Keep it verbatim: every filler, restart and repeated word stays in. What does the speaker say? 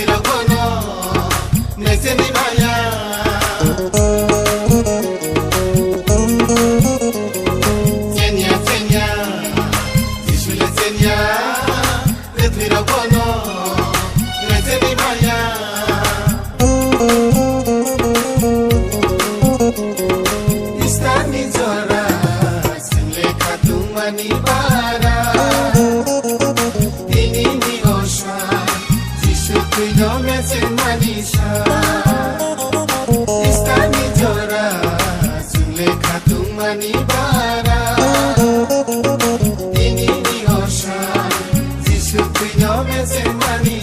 Rogono, mese ni baya. Senya, senya, Jisu le senya, Pethwi rogono, mese ni baya. Istan ni jora, single khatung mani bara. Tini ni osa, Jisu twi no mese mani sa. Istan ni jora, single khatung mani bara. Tini ni osa, Jisu twi no mese mani